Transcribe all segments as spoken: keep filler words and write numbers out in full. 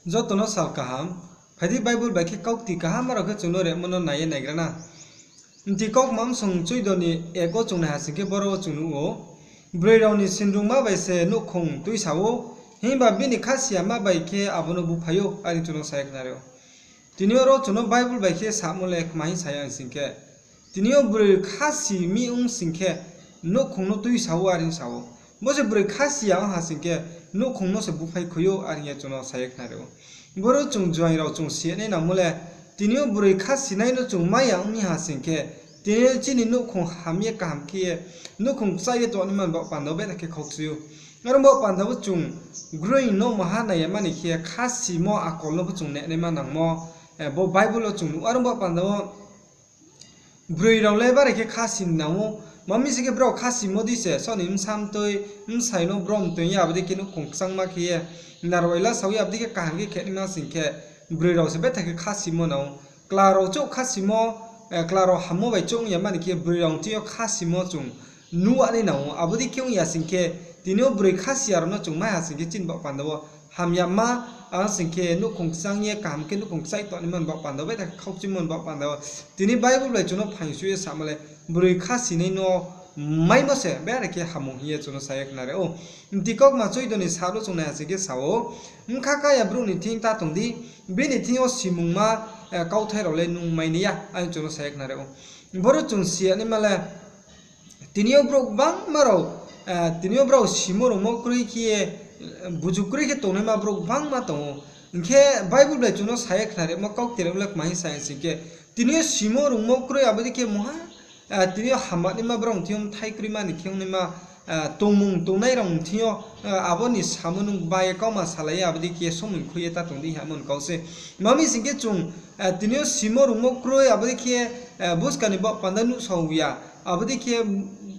Joto no sal kaham. Phai di Bible bai khe kaukti kaham rao khe chung no remo no nai ye naigra na. Mti kaukma bsong choido ni ek wo chung nai ha sing khe boro wo chung nuh ou, broi rao ni sinrungma bai se nouhkhong tuisa ou, himba bini khasiyama bai khe abo no buphai ou, are chung no sa ye khnari ou. Tini yo ro chung no Bible bai khe samo le kma hing sa ya sing khe, tini yo broi khasi mi ong sing khe nouhkhong no tuisa ou, are hing sa ou. Bo se broi khasi ya ong ha sing khe nouhkhong no se buphai khui ou, are hing ye chung no sa ye khnari ou. Boro chung juaing rao chung si ya nai nangmo le, tini yo broi khasinai no chung mai ya ong mi ha sing khe, tini yo chini nouhkhong ham ye kaham khe ye, nouhkhong kchaih ye tongnaima baoh panda wo betha khe khaukchui ou. Are baoh panda wo chung growing no maha nai ya mani khe khasimo akol no pho chung nehnaima nangmo, bo Bible wo chung nuh. Are baoh panda wo broi rao le bare khe khasi nang ou. Ma mi sing khe brao khasimo di se, saoh ni bsa mtoi, bsai no brom toing ye, abo dei khe nouhkhong kchangma khe ye, naroila sao ye, abo dei khe kaham khe khenaima sing khe, broi rao se betha khe khasimo nang ou. Kla rao chouh khasimo, kla rao hammo bai chouh ong ya mani khe broi rao thing yo khasimo chung nuh nai nang ou. Abo dei khe ong ya sing khe, tini yo broi khasi ya rao no chung mai ha sing khe chini baoh panda wo hamyama, ang sing khe nouhkhong kchang ye kaham khe nouhkhong kchaih tongnaima ni baoh panda wo, betha khe khaukchuimo ni baoh panda wo. Tini Bible bai chung no phaingsuh ye samo le, broi khasinai no maimo se bere khe hamung hing ye chung no sa ye khnari ou. Mti kaukma choido ni sat wo chung nai ha sing khe sa ou, bkha kaya brouh ni thing ta tong di, bini thing yo simungma kauthai rao le nung mai nai ya, are chung no sa ye khnari ou. Boro chung si ya naima le, tini yo brouh gbangma rao, tini yo brao simo rungmo kroi khe ye, buju kroi khe tongnaima brouh gbangma tong ou. Hing khe Bible bai chung no sa ye khnarimo kaukti rao le kma hing sa ya sing khe, tini yo simo rungmo kroi abo dei khe mungha, tini yo hamya naima brao thing yo bthai kroima ni khe ongnaima, tongmung tongnai rao thing yo, abo ni samo nung ba ye kauma salai ye abo dei khe somoi khui ye ta tong di hamo ni kau se. Ma mi sing khe chung, tini yo simo rungmo kroi abo dei khe, buskang ni baoh panda nuhsao ya, abo dei khe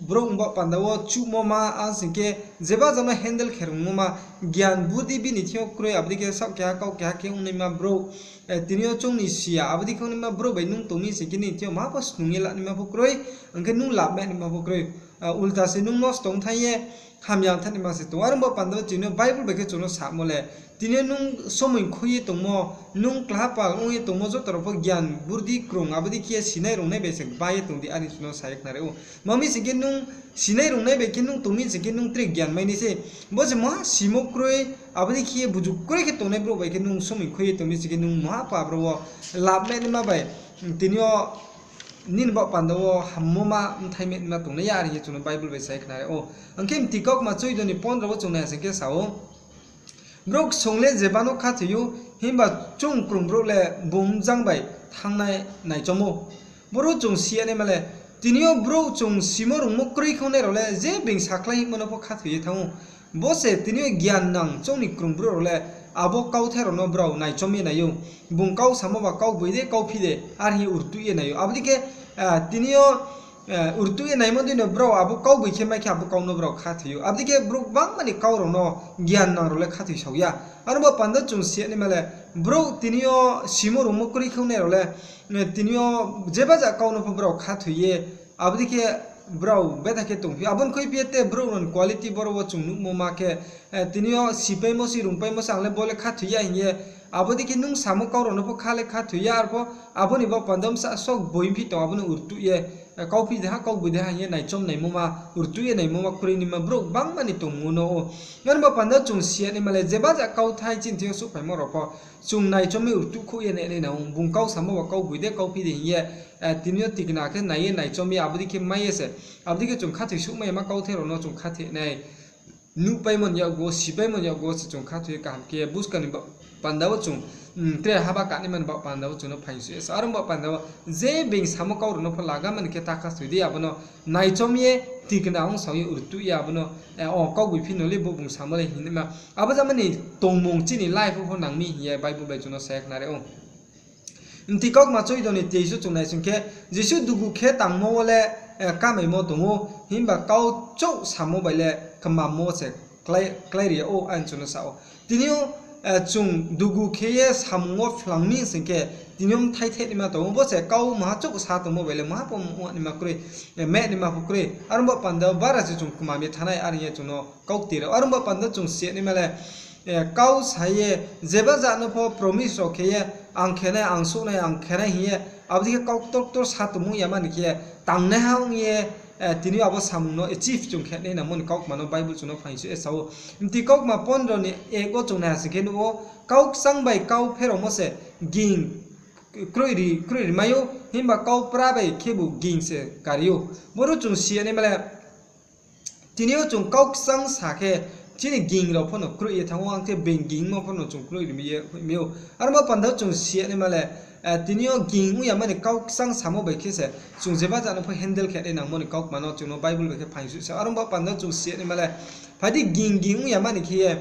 brouh ni baoh panda wo chuhmo ma, ang sing khe jeba jang no handle khe rungmo ma, gyan budi bini thing yo kroi abo dei khe saoh keha kau keha khe ongnaima brouh, tini yo chung ni si ya, abo dei khe ongnaima brouh bai nung tong mi sing khe nini thing yo ma pho snung ye lanaima pho kroi, hing khe nung lab manaima pho kroi. Ulta se nung nosto ong thanng ye, hamya ong thanngnaima se tong ou. Are baoh panda wo tini yo Bible bai khe chung no samo le, tini yo nung somoi khui ye tongmo, nung klaha pal ong ye tongmo joto rao pho gyan budi krung abo dei khe sinai rungnai bai se ba ye tong di, are chung no sa ye khnari ou. Ma mi sing khe nung sinai rungnai bai khe nung tong mi sing khe nung tre gyan mai nai se. Bo se mungha simo kroi, abo dei khe buju kroi khe tongnai brouh bai khe nung somoi khui ye tong mi sing khe nung mungha pho abro wo lab manaima bai, tini yo nini baoh panda wo hammo ma bthai manaima tongnai ya, are hing ye chung no Bible bai sa ye khnari ou. Ang khe Mti kaukma choido ni pondro wo chung nai ha sing khe sa ou, brouh ksung le jeba no khathoi ou, himba chung krung brouh le bung bjang bai thanngnai naichom ou. Boro chung si ya naima le, tini yo brouh chung simo rungmo kroi khe ongnai rao le je being sakhlai hingmo no pho khathoi ye thanng ou. Bo se tini yo gyan nang chung ni krung brouh rao le abo kauthai rao no brao naichom ye nai ou. Bung kau samo ba kau boi de, kau phi de, are hing ye urtuh ye nai ou. Abo dei khe, tini yo, urtuh ye naimo dei no brao abo kau boi khe mai khe abo kau no brao khathoi ou. Abo dei khe brouh gbangma ni kau rao no gyan nang rao le khathoi sao ya. Are baoh panda chung si ya naima le, brouh tini yo simo rungmo kroi khe ongnai rao le, tini yo jeba ja kau no pho brao khathoi ye, abo dei khe brao betha khe tongphi ou. Abo ni khuiphi ye te brouh rao ni quality boro wo chung nuhmo ma khe, tini yo sipaimo se rungpaimo se ang le bo le khathoi ya hing ye, abo dei khe nung samo kau rao no pho kha le khathoi ya, arpho abo ni baoh panda wo bsa sok boi phi tong abo no urtuh ye, kau phi de ha, kau boi de ha hing ye naichom naimo ma, urtuh ye naimo ma kroi naima brouh gbangma ni tongmung no ou. Are baoh panda chung si ya naima le, jeba ja kauthai chini thing yo souhphaimo rao pho, chung naichom ye urtuh khouh ye nai nai nang ou. Bung kau samo ba kau boi de, kau phi de hing ye, tini yo tikna khe nai ye naichom ye abo dei khe mai ye se, abo dei khe chung khathoi souhmai ya ma kauthai rao no chung khathoi nai. Nuhpaimo ni yakgu wo, sipaimo ni yakgu wo se chung khathoi ye kaham khe buskang ni ba-, panda wo chung, tre haba kanaima ni baoh panda wo chung no phaingsuh ye sa. Are baoh panda wo je being samo kau rao no pho laga mani khe ta khathoi di, abo no naichom ye tikna ong sao ye urtuh ye abo no, o kau boi phi no le bo bung samo le hingnaima. Abo jama ni tongmung chini life wo pho nang mi hing ye Bible bai chung no sa ye khnari ou. Mti kaukma choido ni teis wo chung nai sing khe, Jisu dugu khe tangmo wo le, kamaimo tong ou, himba kau chouh samo bai le kmammo se kláiri yag ou, are chung no sa ou. Tini yo, chung dugu khe ye samung wo phlangmi sing khe, tini yo bthai thaihnaima tong ou, bo se kau maha chouh sa tongmo bai le maha pho ongnaima kroi, mehnaima pho kroi. Are baoh panda wo bara se chung kmam ye thanng nai, are hing ye chung no kaukti rao. Are baoh panda chung si ya naima le, kau sa ye, jeba ja no pho promise rao khe ye, ang khe nai, ang souh nai, ang khe nai hing ye, abo dei khe kau ktor ktor sa tongmung yama ni khe ye, tangnaiha ong ye, tini yo abo samung no achieve chung khe nai nangmo ni kaukma no Bible chung no phaingsuh ye sa ou. Mti kaukma pondro ni ek wo chung naiha sing khe nuh ou, kau kchang bai kau pheraomo se ging kroih ri, kroih ri mai ou, himba kau pra bai khebu ging se kari ou. Boro chung si ya naima le, tini yo chung kau kchang sa khe, chini ging rao pho no kroih ye thanng ou, ang khe being gingmo pho no chung kroih ri mai ye hoih mai ou. Aro bo panda chung si ya naima le, tini yo ging ong yama ni kau kchang samo bai khe se, chung jeba ja no pho handle khe nai nangmo ni kaukma no chung no Bible bai khe phaingsuh sa. Aro bo panda chung si ya naima le, phai di ging ging ong yama ni khe ye,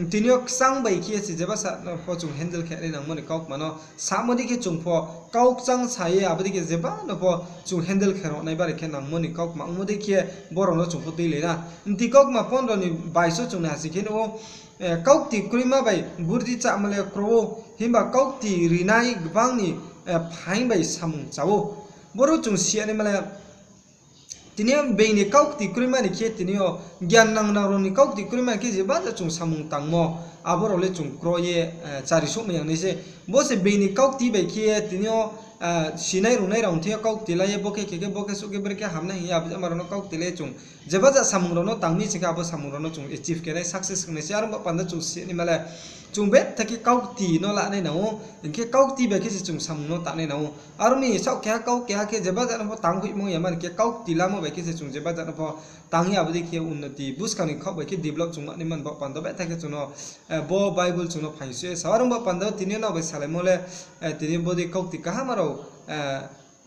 tini yo kchang bai khe ye se jeba sa no pho chung handle khe nai nangmo ni kaukma no samo dei khe chung pho kau kchang sa ye, abo dei khe jeba no pho chung handle khe ro nai bari khe nangmo ni kaukma ongmo dei khe borao no chung pho tuilai na. Mti kaukma pondro ni bais wo chung naiha sing khe nuh ou, kaukti kroima bai burdi chámo le kro ou, himba kaukti rinai gbang ni phaing bai samung cha ou. Boro chung si ya naima le, tini yo being ni kaukti kroima ni khe tini yo, gyan nang nang rao ni kaukti kroima ni khe jeba ja chung samung tangmo, abo rao le chung kro ye, chari souhmai yang nai se. Bo se being ni kaukti bai khe ye tini yo, sinai rungnai rao thing yo kaukti la ye, bo khe khe khe, bo khe suh khe, brekhe hamnai hing ye, abo jama rao no kaukti la ye chung jeba ja samung rao no tang mi sing khe, abo samung rao no chung achieve khe nai, success khe nai se. Aro bo panda chung si ya naima le, chung betha khe kaukti no la nai nang ou, hing khe kaukti bai khe se chung samung no tang nai nang ou. Aro mi saoh keha kau keha khe jeba ja no pho tang hoihmung yama ni khe kaukti lamo bai khe se chung jeba ja no pho tang ye, abo dei khe unnoti buskang ni khaoh bai khe develop chung ma naima ni baoh panda betha khe chung no, bo Bible chung no phaingsuh ye sa. Aro bo panda wo tini yo nrao bai salaimo le, tini yo bo dei kaukti kaham rao,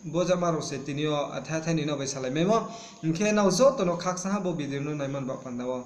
bo jama rao se tini yo thai thai ni nrao bai salaimaimo. Hing khe nrao joto no khakchang ha bo video no naima ni baoh panda wo.